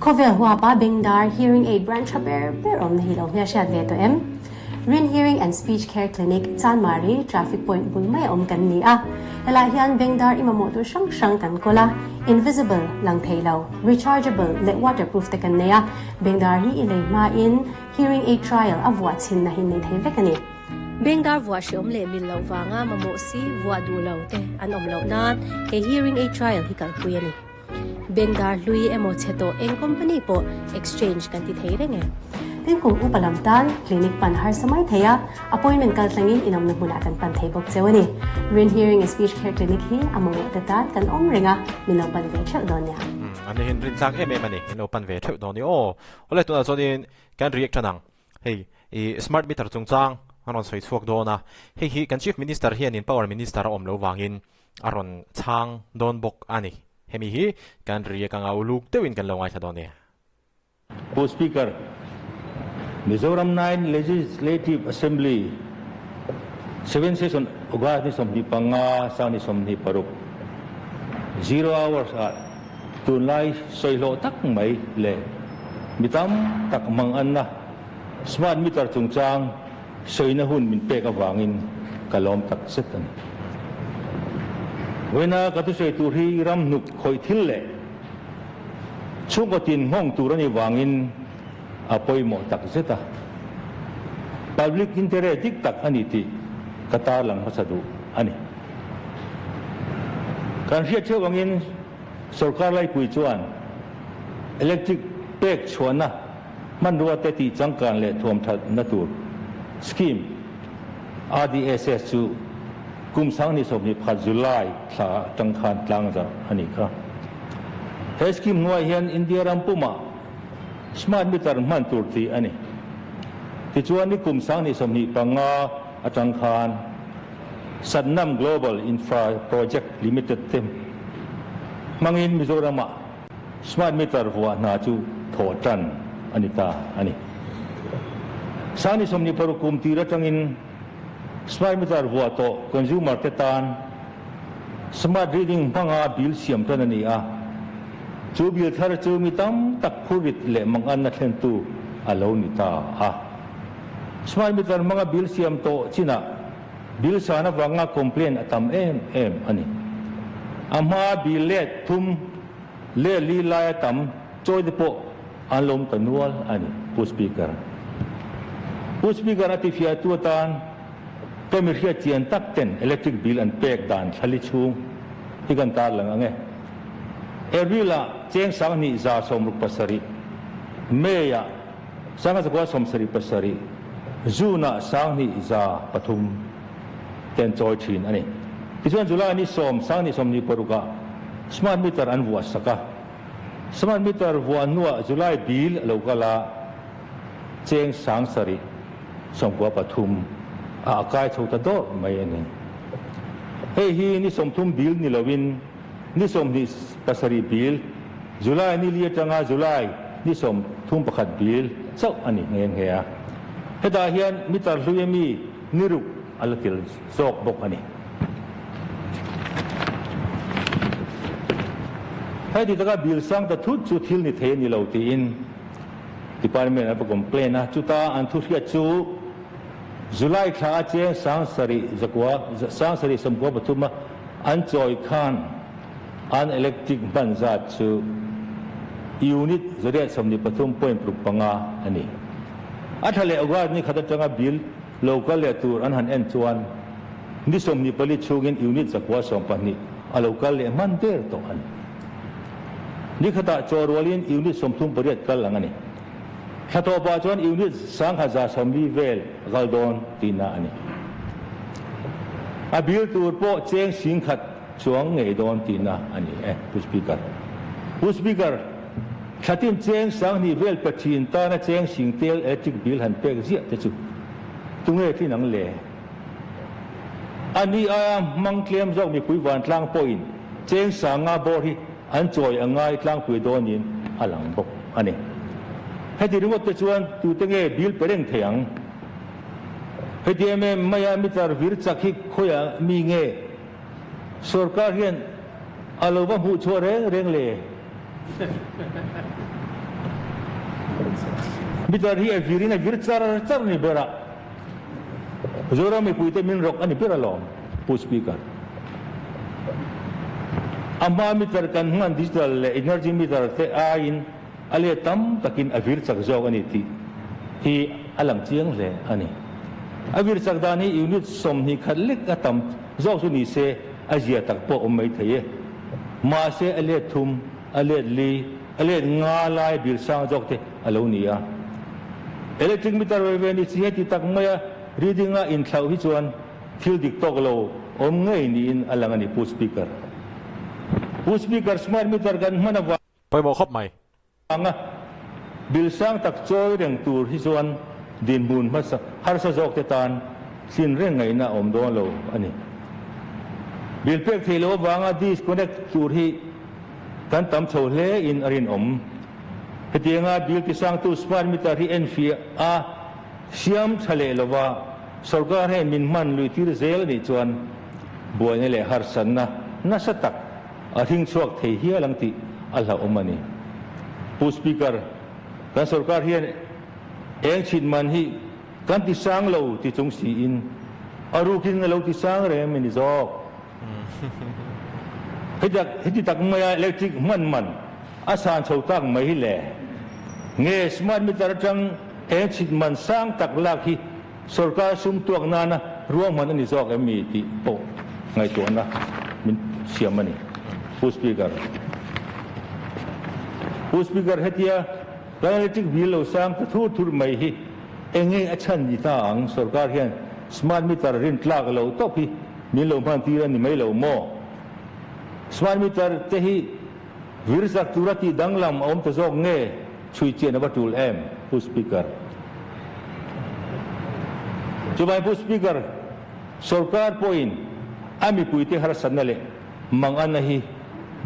Khawvel huapa Bengdar Hearing Aid Branch tha ber ber awmna hi lo hmelhriat ve tawh em? Rin Hearing and Speech Care Clinic, Chanmari Traffic Point bul mai a awm kan ni a. Helaiah hian Bengdar i mamawh tur hrang hrang kan kawl a, invisible, lang thei lo, rechargeable leh waterproof te kan nei a. Bengdar hi i lei hmain Hearing Aid Trial a vuah chhinna hi nei thei vek a ni. Bengdar vuah hreawm leh mil loh vanga mamawh si vuah duh lo te an awm loh nan he Hearing Aid Trial hi kalpui a ni. Bengdar hlui emaw chhe tawh eng company pawh exchange kan ti thei reng e. Tin kum upa lam tan clinic pan harsa mai thei a, appointment kal tlangin inawmna hmunah kan pan thei bawk cheu a ni. Rin Hearing and Speech Care Clinic hi a mamawh te tan kan awm reng a, min lo pan ve theuh dawn nia. An ni hin rintlak em em a ni, min lo pan ve theuh dawn ni aw. Awle tunah chuanin kan react tan ang. Hei i smart meter chungchang an rawn sawi chhuak dawn a, hei hi kan Chief Minister hianin Power Minister a awm loh vangin a rawn chhang dawn bawk a ni. Hemi hi kan react anga uluk deuhin kan lo ngaithla dawn nia. Pu Speaker, Mizoram 9 Legislative Assembly Seventh Session August ni 25 sang ni 26 Zero Hours ah Tunlai sawihlawh tak mai leh mi tam tak manganna smart meter chungchang sawina hun min pek avangin ka lawm tak zet a ni. Vawiina ka thusawi tur hi ram hnuk khawih thil leh chhungkaw tin nghawng tur a nih vangin a pawimawh tak zet a. Public interest dik tak a ni tih ka tarlang hmasa duh a ni. Kan hriat theuh angin Sorkar laipui chuan electric pek chhuahna hmanrua te tih changkan leh thuamthatna tur scheme RDSS chu kum 2021 July thla atang khan tlangzarh a nih kha. He scheme hnuai hian India ram pumah smart meter hman tur tih a ni. Tichuan ni kum 2025 atang khan Satnam Global Infra Project Limited te hmangin Mizoramah smart meter vuah hna chu thawh tan a ni ta a ni. 2026 kum tir atangin smart meter vuah tawh consumer te tan smart reading hmanga bill siam tan a ni a, chu bill thar chu mi tam tak phurrit leh manganna thlentu a lo ni ta a. Smart meter hmanga bill siam tawh chinah bill san avanga complaint a tam em em a ni. A hmaa bill let thum leh li laia tam chawi te pawh an lawm ta nual a ni, Pu Speaker. Pu Speaker a tifiahtu atan ka mi hriat chian tak ten electric bill an pek dan thlali chhung hi kan tarlang ang e. April ah cheng 2167, May ah 1977, June-ah 2300 te an chawi thin a ni. Tichuan July ni 10, 2026-ah smart meter an vuah sak a. Smart meter vuah hnuah July bill a lo kal a, cheng 793 ah a kai chho ta dawrh mai a ni. Hei hi ni 30 bill ni loin Ni 27 bil, July ni li atanga July ni 31 bil chauh a ni nghe nghe a. Hetah hian meter hlui ami ni ruk a la tel zawk bawk a ni. Heti taka bil sang ta thut chu thil ni thei a ni lo tiin Department an va complain a, chuta an thu hriat chu July thla a cheng 7 zakua 793 a An chawi khan an electric hman zat chu unit 123.5 a ni. A tha leh August ni khat atanga bill lo kal leh tur an han en chuan ni 24 chhungin unit 112 a lo kal leh hman der tawh a ni. Ni khatah chaw rualin unit 38 kal ang a ni. Thla tawpah chuan unit 1140 vel a kal dawn tihna a ni. A bill tur pawh cheng 10,000 chuang ngei dawn tihna a ni e, Pu Speaker. Pu Speaker, thlatin cheng 2000 vel pe thin tana cheng sing tel electric bill han pek ziah te chu tunge thin ang le? A ni aia hmang tlem zawk mipui vantlang pawhin cheng 5000 bawr hi an chawi a ngai tlangpui dawnin a lang bawk a ni. Heti ringawt te chuan tute nge bill pe reng thei ang? Heti em em maia meter vir chak hi khawiah mi nge sorkar hian a lo va hmuh chhuah reng reng le? Meter hi a virin a vir char char ni ber a, Zoram mipuite min rawk a ni ber alawm, Pu Speaker. A hma meter kan hman digital leh energy meter te aiin a let tam takin a vir chak zawk a ni tih hi a lang chiang hle a ni. A vir chak dan hi unit 21 lek a tam zawk chu ni se a zia tak pawh awm mai thei e. Mahse a let thum, a let li, a let nga lai bir sang zawk te a lo ni a. Electric meter ve ve ni chi heti tak maia reading a inthlauh hi chuan thil dik tawk lo awm ngei niin a lang a ni Pu Speaker. Pu Speaker, smart meter kan hman avang. Pawimawh khawp mai. Anga bill sang tak chawi reng tur hi chuan dinhmun hmasa harsa zawk te tan thlin reng ngaihna a awm dawn lo a ni. Bill pek theih loh avanga disconnect tur hi kan tam chho hle in a rinawm. Hetianga bill tisangtu smart meter hi enfiah a siam tha leh lova sorkar hian min hman lui tir zel a nih chuan buaina leh harsatna nasa tak a hring chhuak thei hial ang tih a hlauhawm a ni. Pu Speaker, kan sorkar hian eng chhit man hi kan ti sang lo ti chung siin a rukin a lo ti sang reng a ni zawk. Heti tak maia electric hman man a san chho tak mai hi le. Nge smart meter atang eng chhit man sang tak lak hi sorkar sum tuak nana ruahman a ni zawk em mi tih pawh ngaihtuahna min siam a ni. Pu Speaker. Pu Speaker, hetia kan electric bill lo sang ta thur thur mai hi eng nge a chhan ni ta ang? Sorkar hian smart meter rin tlak lo tawp hi min lo hman tir a ni mai lo maw? Smart meter te hi vir zak tura tih danglam a awm ta zawk nge chhui chian a va tul em, Pu Speaker? Chuvangin Pu Speaker, sorkar pawhin a mipuite harsatna leh manganna hi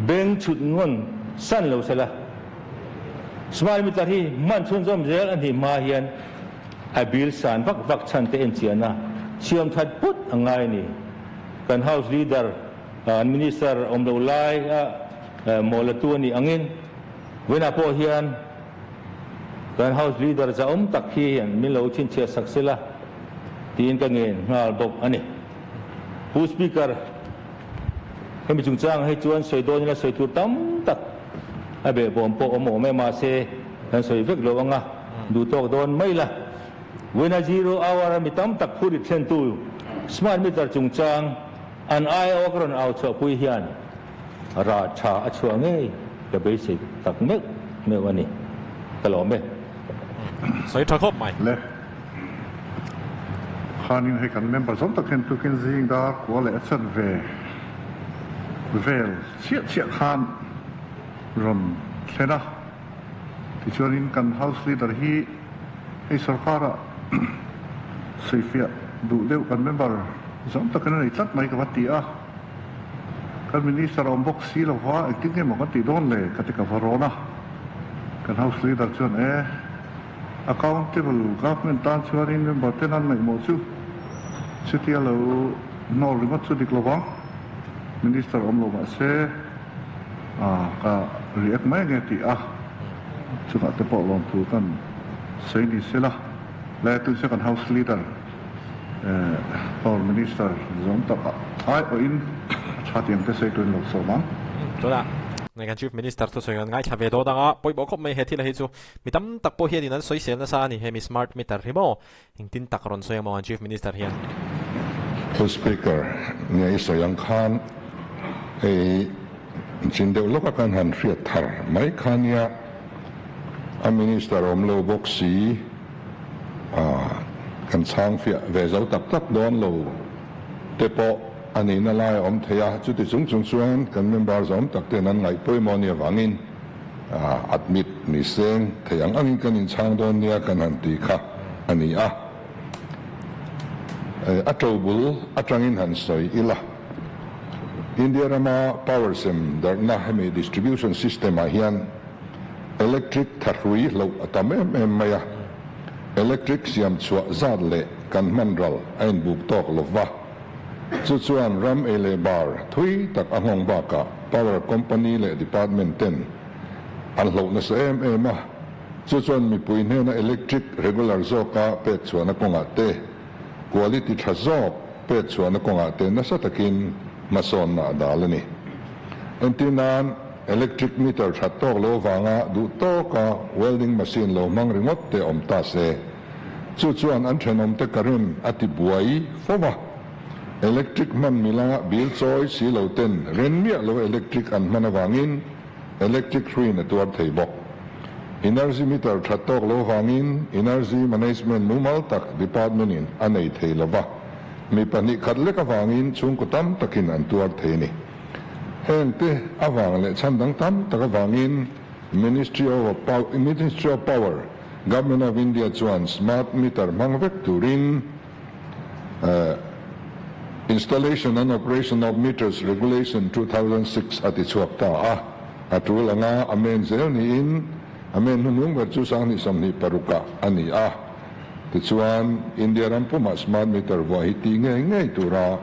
beng chhut ngawn san lo sela, smart meter hi hman chhunzawm zel a hnih hma hian a bill san vak vak chhan te enchiahna siam that put a ngai a ni. Kan House Leader, an Minister awm lo lai a mawlatu a nih angin vawiinah pawh hian kan House Leader zahawm tak hi hian min lo chhinchhiah sak sela tiin ka ngen nghal bawk a ni. Pu Speaker, hemi chungchang hei chuan sawi dawn ila sawi tur tam tak a behbawm pawh awm awm e, mahse kan sawi vek lo anga duh tawk dawn mai la. Vawiina zero hour a mi tam tak phurit thlentu smart meter chungchang an aiawk rawn au chhuahpui hian rah tha a chhuah ngei ka beisei tak meuh meuh a ni. Ka lawm e. Sawi tha khawp mai. Le. Khanin hei kan member zawng tak hian tukin zing dar kua leh a chan ve vel chiah chiah khan rawn thlen a. Tichuanin kan House Leader hi hei sorkara sawifiah duh deuh kan member zawng takin a nei tlat mai ka va ti a. Kan Minister a awm bawk si lo va, engtin nge maw kan tih dawn le ka ti ka va rawn a. Kan House Leader chuan e, Accountable Government tan chuanin member ten an ngaihmawh chu chutia lo hnawl ringawt chu dik lo vang. Minister awm lo mahse ka react mai ange tih a chungah te pawh lawmthu kan sawi ni sela. Lai a tunse kan House Leader Power Minister zawng tak ai awhin a tha tih ang te sawi turin lo sawm ang. Tunah kan Chief Minister thusawi kan ngaithla ve dawn anga pawimawh khawp mai he thil hi chu mi tam tak pawh hianin an sawisel nasa a ni hemi smart meter hi maw Engtin tak rawn sawi amaw an Chief Minister hian? Pu Speaker, nge i sawi ang khan hei chin deuh lawka kan han hriat thar mai kha nia, a Minister awm lo bawk si a, kan chhang fiah ve zo tak tak dawn lo te pawh a nihna lai a awm thei a, chuti chung chung chuan kan member zawm tak ten an ngaih pawimawh nia vangin Admit ni seng thei ang angin kan inchhang dawn nia kan han ti kha a ni a. A to bul atangin han sawi ila. India rama power sem darhna hemi distribution system ah hian electric thahrui hloh a tam em em mai a. Electric siam chhuah zat leh kan hman ral a inbuk tawk lova. Chu chuan ram ei leh bar thui tak a nghawng bakah power company leh department ten an hloh nasa em em a. Chu chuan mipui hnena electric regular zawka pek chhuahna kawngah te, quality tha zawk pek chhuahna kawngah te nasa takin hmasawnna a dal a ni. Entir nan, electric meter that tawk lo avanga duh tawka welding machine lo hmang ringawt te awm ta se, chu chuan an thenawmte current a ti buai fo va. Electric hman mila bill chawi si lo ten ren miah lo electric an hman avangin electric hruiin a tuar thei bawk. Energy meter that tawk lo vangin Energy Management mumal tak department in a nei thei lo va, mi pahnih khat lek avangin chhungkaw tam takin an tuar thei a ni. Heng te avang leh chhan dang tam tak avangin Ministry of Ministry of Power, Government of India chuan smart meter hmang vek turin Installation and Operation of Meters Regulation 2006 a ti chhuak ta a, a tul anga a men zel niin a men hnuhnung ber chu sanghnih 26 ah a ni a. Tichuan, India ram pumah smart meter vuah hi tih ngei ngei tura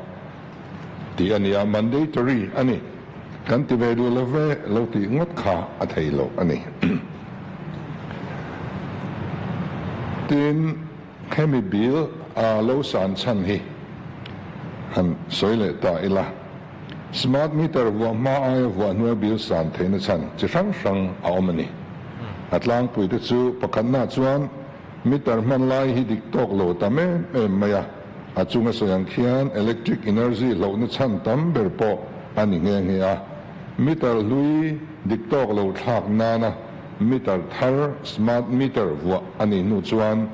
tih a ni a, mandatory a ni. Kan ti ve duh lo ve lo tih ngawt kha a thei lo a ni. Tin. Hemi bill a lo san chhan hi han sawi leh ta ila, smart meter vuah hma aia vuah hnuai bill san theihna chhan chi hrang hrang a awm a ni. A tlangpui te chu pakhatna chuan meter hman lai hi dik tawk lo tam em em mai a, a chunga sawi ang khian electric energy hlauhna chhan tam ber pawh a ni nghe nghe a, meter hlui dik tawk lo thlak nana Meter thar, smart meter, vuah a nih hnu chuan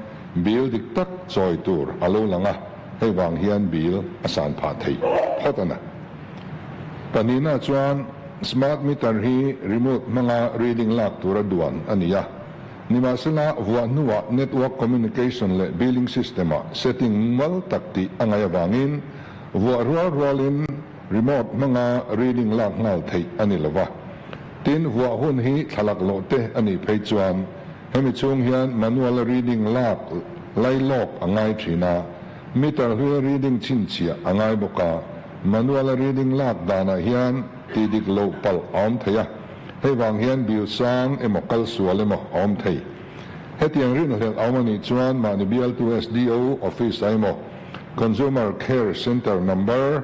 bill dik tak chawi tur a lo lang a, hei vang hian bill a san phah thei phawt a na. Pahnihna chuan smart meter hi remote hmanga reading lak tura duan a ni a, nimahsela vuah hnuah network communication leh billing system-ah setting mumal tak tih a ngaih avangin vuah rual rualin remote hmanga reading lak nghal theih a ni lo va. Tin, vuah hun hi thlalak loh te a nih phei chuan hemi chhung hian manual a reading lak lai lawk a ngai thin a, meter hluia reading chhinchhiah a ngai bawk a, manual a reading lak danah hian tih dik loh palh a awm thei a, hei vang hian bill sang emaw kal sual emaw a awm thei. Hetiang rinhlelh a awm a nih chuan mahni bialtu SDO office ah emaw Consumer Care Centre number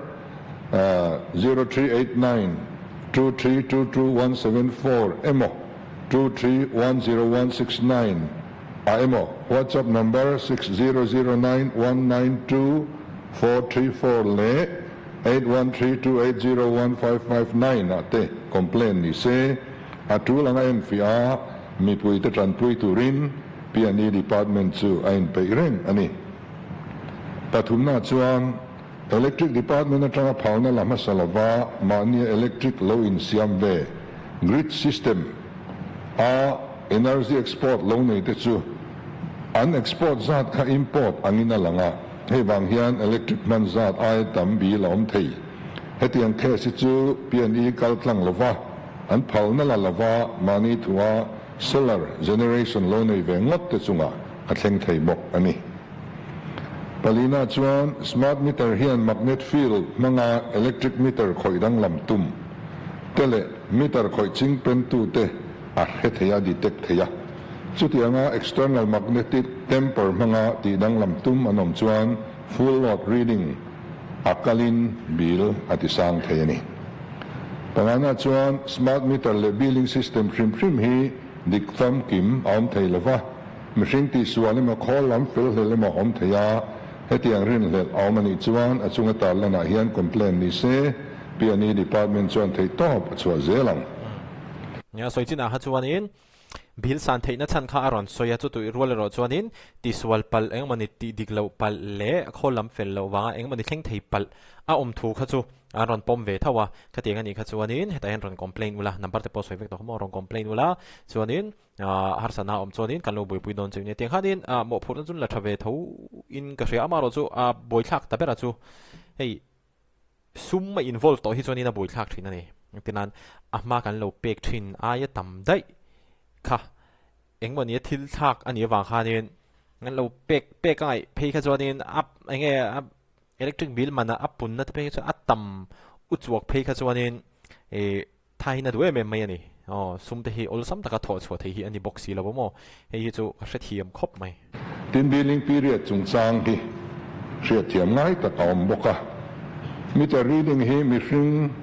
0389 2322174 emaw 2310169 ah emaw WhatsApp number 6009192434 leh 8132801559 ah te complaint ni se a tul anga enfiah a mipuite tanpui turin P&E Department chu a inpeih reng a ni. Pathumna chuan Electric Department atanga phalna la hmasa lova mahnia electric lo insiam ve, grid system, a energy export lo nei te chu an export zat kha import angin a lang a, hei vang hian electric hman zat aia tam bil a awm thei. Hetiang case hi chu P&E kal tlang lova an phalna la lova mahni thua solar generation lo nei ve ngawt te chungah a thleng thei bawk a ni. Palina chuan smart meter hian magnet field hmanga electric meter khawih danglam tum te leh meter khawih ching pen tu te a hre thei a, detect thei a. Chutianga external magnetic tamper hmanga tih danglam tum an awm chuan full load reading a kalin bill a ti sang thei a ni. Pangana chuan smart meter leh billing system hrim hrim hi dik famkim a awm thei lova. Mihring tihsual emaw khawl lam fel hlel emaw awm thei a, hetiang rinhlelh a awm a nih chuan a chunga tarlanah hian complaint ni se, P&E Department chuan theihtawp a chhuah zel ang. Nia sawi chinah kha chuanin bill san theihna chhan kha a rawn sawi a, chutui rual erawh chuanin tisual palh engmawni tih dik loh palh leh khawl lam fel loh vanga engmawni thleng thei palh a awm thu kha chu an rawn pawm ve tho a, khatiang a nih kha chuanin hetah hian rawn complaint ula, number te pawh sawi vek tawh kha maw, rawn complaint ula chuanin Harsatna a awm chuanin kan lo buaipui dawn cheu nia. Tiang khanin mawhphurhna chu la tha ve tho in ka hria. Amaherawh chu a buaithlak ta ber a chu hei sum a involve tawh hi chuanin a buaithlak thin a ni. Engtinan a hma kan lo pek thin aia tam daih kha engmawni a thil thlak a nih avang khanin kan lo pek pek a ngaih phei kha chuanin a enge a electric bill man a punna te phei kha chuan a tam uchuak phei kha chuanin ih thain a duh em em mai a ni. Aw, sum te hi awlsam taka thawh chhuah theih hi a ni bawk si lo a maw? Hei hi chu ka hrethiam khawp mai. Tin, billing period chungchang hi hriatthiam ngai tak a awm bawk a. Meter reading hi mihring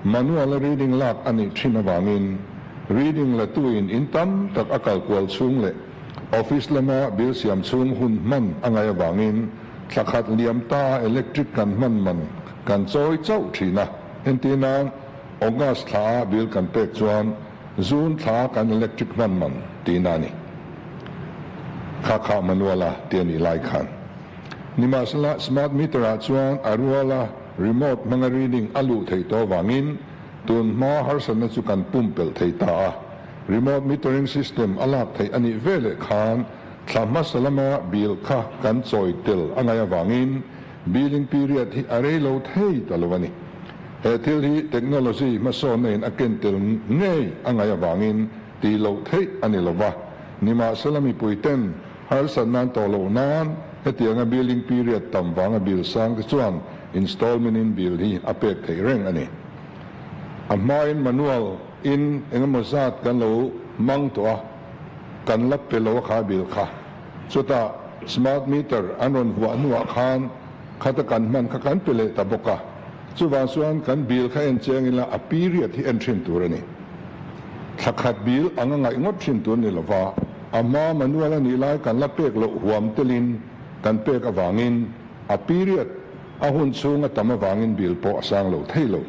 manual a reading lak a nih thin avangin reading la tuin in tam tak a kal kual chhung leh office lama bill siam chhung hun hman a ngaih avangin thla khat liam ta a electric kan hman man kan chawi chauh thin a. Entirnan, August thla a bill kan pek chuan June thla kan electric hman man tihna a ni. Kha kha manual a ti a nih lai khan. Nimahsela smart meter ah chuan a rual a remote hmanga reading a luh theih tawh avangin tun hma harsatna chu kan pumpelh thei ta a. Remote metering system a lak theih a nih veleh khan thla hmasa lama bill kha kan chawi tel a ngaih avangin billing period hi a rei lo thei ta lo a ni. He thil hi technology hmasawnna in a ken tel ngei a ngaih avangin tih loh theih a ni lova, nimahsela mipui ten harsat nan tawh loh nan hetianga billing period tam vanga bill sang te chuan installment in bill hi a pek theih reng a ni. A hmain manual in engemaw zat kan lo hmang tawh a, kan la pe lo a kha bill kha. Chutah smart meter an rawn vuah hnuah khan Khata kan hman kha kan pe leh ta bawk a, chuvang chuan kan bill kha en chiang ila a period hi en thin tur a ni. Thla khat bill anga ngaih ngawt thin tur ni lova, a hma manual a nih lai kan la pek loh huam telin kan pek avangin a period a hun chhung a tam avangin bill pawh a sang lo thei lo.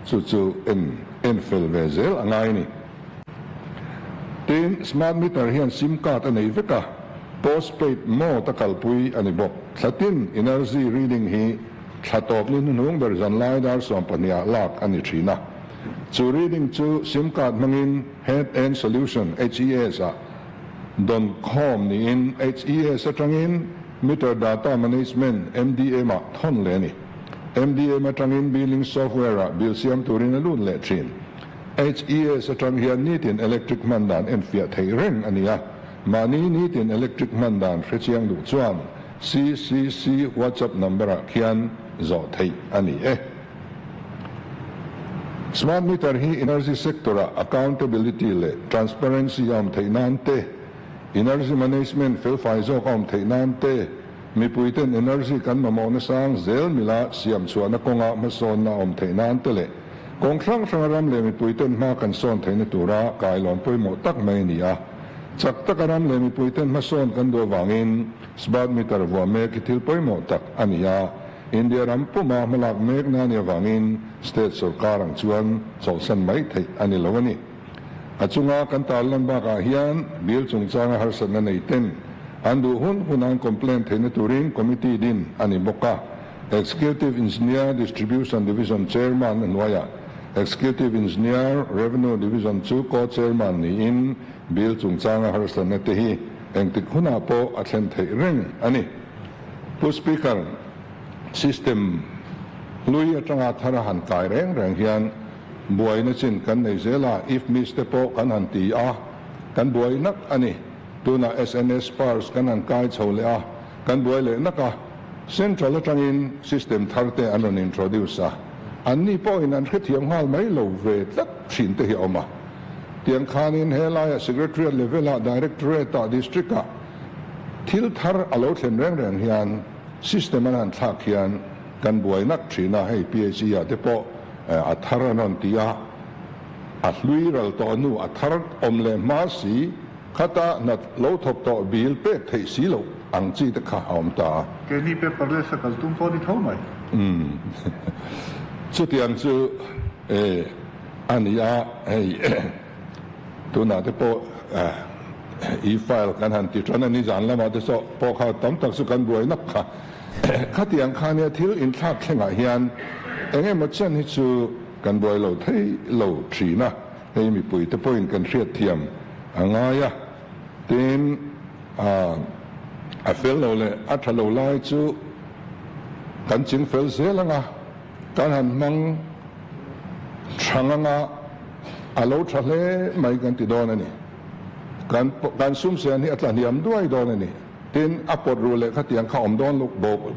Chu chu en en fel ve zel a ngai a ni. Tin, smart meter hian sim card a nei vek a, postpaid mode a kalpui a ni bawk. Thlatin energy reading hi thla tawp ni hnuhnung ber zanlai dar 12 ah lak a ni thin a. Chu reading chu sim card hmangin Head End Solution, HES, ah dawn khawm niin HES atangin Meter Data Management, MDM, ah thawn leh a ni. MDM atangin billing software ah bill siam turin a lut leh thin. HES atang hian nitin electric hman dan enfiah theih reng a ni a, mahni nitin electric hman dan hrechiang duh chuan CCC WhatsApp number ah khian zawh theih a ni e. Smart meter hi energy sector ah accountability leh transparency a awm theih nan te, energy management felfai zawk a awm theih nan te, mipui ten energy kan mamawhna sang zel mila siam chhuahna kawnga hmasawnna a awm theih nan te leh Kawng hrang hranga ram leh mipuiten hma kan sawn theihna tura kailawn pawimawh tak mai a ni a. Chak taka ram leh mipuiten hmasawn kan duh avangin smart meter vuah mek hi thil pawimawh tak a ni a. India ram puma hmalak mekna a nih avangin state sorkar ang chuan chawlhsan mai theih a ni lo a ni. A chunga kan tarlan bakah hian bill chungchanga harsatna nei ten an duh hun hun an complaint theihna turin committee din a ni bawk a. Executive Engineer Distribution Division Chairman a hnuaiah Executive Engineer Revenue Division chu Co-Chairman niin bill chungchanga harsatna te hi engtik hunah pawh a thlen theih reng a ni. Pu Speaker, system hlui atanga thar a han kai reng reng hian buaina chin kan nei zel a, if miss te pawh kan han ti a, kan buai nak a ni. Tunah SNS pars kan han kai chho leh a, kan buai leh nak a. Central atangin system thar te an rawn introduce a, anni pawhin an hrethiam nghal mai lo ve tlat thin te hi a awm a. Tiang khanin helaiah Secretariat level-ah, Directorate-ah, District-ah thil thar a lo thlen reng reng hian system an han thlak hian kan buai nak thin a, hei PHE-ah te pawh a thar an rawn ti a, a hlui ral tawh hnu a thar awm leh hma si. Khata hna lo thawk tawh bill pek theih si loh ang chi te kha a awm ta a. Keini paperless a kal tum pawh ni tho mai. Umm. Chutiang chu e a ni a, hei tunah te pawh e-file kan han ti tan a ni, zan lamah te saw pawh kha tam tak chu kan buai nak kha. Khatiang kha nia thil inthlak thlengah hian eng emaw chen hi chu kan buai lo thei lo thin a. Hei mipuite pawhin kan hriatthiam a ngai a, tin a fel lo leh a tha lo lai chu kan ching fel zel ang a, kan han hmang thang ang a, a lo tha hle mai kan ti dawn a ni. Kan kan sum sen hi a tla hniam duai dawn a ni. Tin, a pawt ru leh khatiang kha awm dawn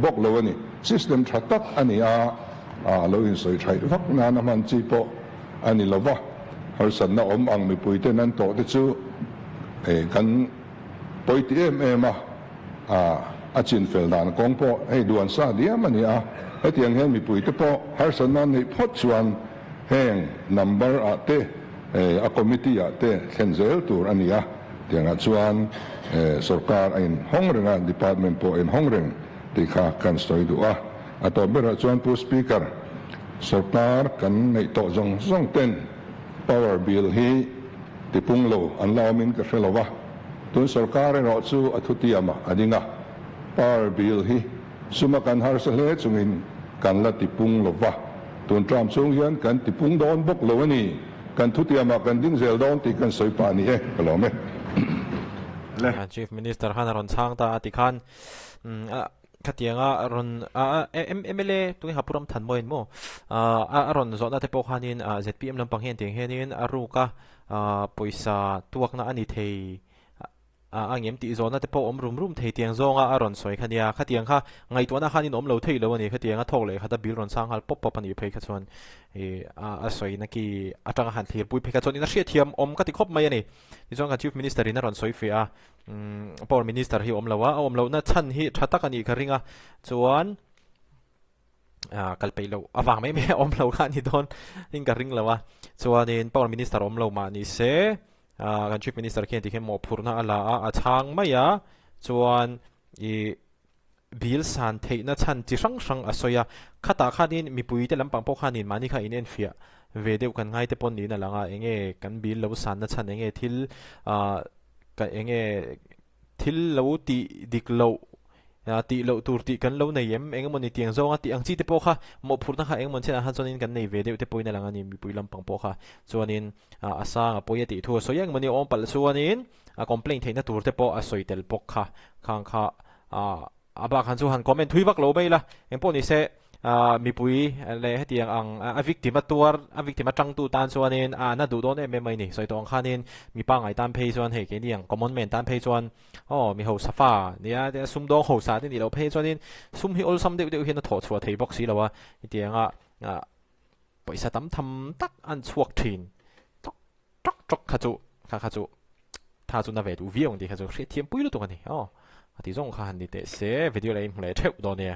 bawk lo a ni. System tha tak a ni a, a lo insawi thaih vak nan a hman chi pawh a ni lo va. Harsatna awm ang mipuiten an tawh te chu kan pawi ti em em a, a chinfel dan kawng pawh hei duan sa diam a ni a. Hetiang hian mipuite pawh harsatna an neih phawt chuan heng number ah te a committee ah te thlen zel tur a ni a. Tiangah chuan sorkar a inhawng reng a, department pawh a inhawng reng tih kha kan sawi duh a. A tawp berah chuan Pu Speaker, sorkar kan neih tawh zawng zawng ten power bill hi tipung lo an la awmin ka hre lo va, tun sorkar erawh chu a thutiamah a ding a, power bill hi suma kan harsa hle chungin kan la tipung lo va, tun tram chhung hian kan tipung dawn bawk lo a ni, kan thutiamah kan ding zel dawn tih kan sawi pah a ni e, ka lawm e. Chief Minister khan a rawn chhang ta a ti khan Khatianga rawn mla tunge ha Puram Thanmawiin maw a rawn zawhna te pawh khanin zpm lampang hian tiang hianin a ruka pawisa tuakna a ni thei a ngem tih zawhna te pawh awm rum rum thei tiang zawnga a rawn sawi kha nia. Khatiang kha ngaihtuahna khanin awm lo thei lo a ni. Khatianga thawk leh khat a bill rawn sang nghal pawp pawp a nih phei kha chuan a sawina ki atanga han thlirpui phei kha chuan in a hriatthiam awm ka ti khawp mai a ni. Tichuan kan Chief Minister in a rawn sawi feh a. Power Minister hi awm lo a, a awm lohna chhan hi tha tak a nih ka ring a, chuan kal peih loh avang mai mai a awm lo kha a ni dawn in ka ring lo a, chuanin Power Minister awm lo mah ni se kan Chief Minister khian tikhian mawhphurhna a la a, a chhang mai a, chuan ih Bill san theihna chhan chi hrang hrang a sawi a, khatah khanin mipuite lampang pawh khanin mahni kha inenfiah ve deuh kan ngai te pawn niin a lang a, enge kan bill lo sanna chhan enge thil ah ka enge thil lo tih dik loh ah tih loh tur tih kan lo nei em eng emawni tiang zawnga tih ang chi te pawh kha mawhphurhna kha eng emawni chenah khan chuanin kan nei ve deuh te pawhin a lang a ni mipui lampang pawh kha chuanin ah a sang a pawi a tih thu a sawi eng emawni awm palh chuanin a complaint theihna tur te pawh a sawi tel bawk kha khang kha A bak han chu han comment thui vak lo mai ila, engpawh ni se mipui leh hetiang ang a victim a tuar, a victim a tangtu tan chuanin a na duh dawn em em mai ni. Sawi tawh ang khanin mi pangngai tan phei chuan hei keini ang common man tan phei chuan aw mi hausa fa nia sumdawng hausa te nih loh phei chuanin sum hi awlsam deuh deuh hian a thawh chhuah thei bawk si lo a, hetianga pawisa tam tham tak an chhuak thin. Tawk tawk kha chu kha kha chu tha chu na ve duh viau ang tih kha chu hriatthiam pui lutuk a ni aw. A ti zawng kha han ni teh se video leh in hmu leh theuh dawn nia.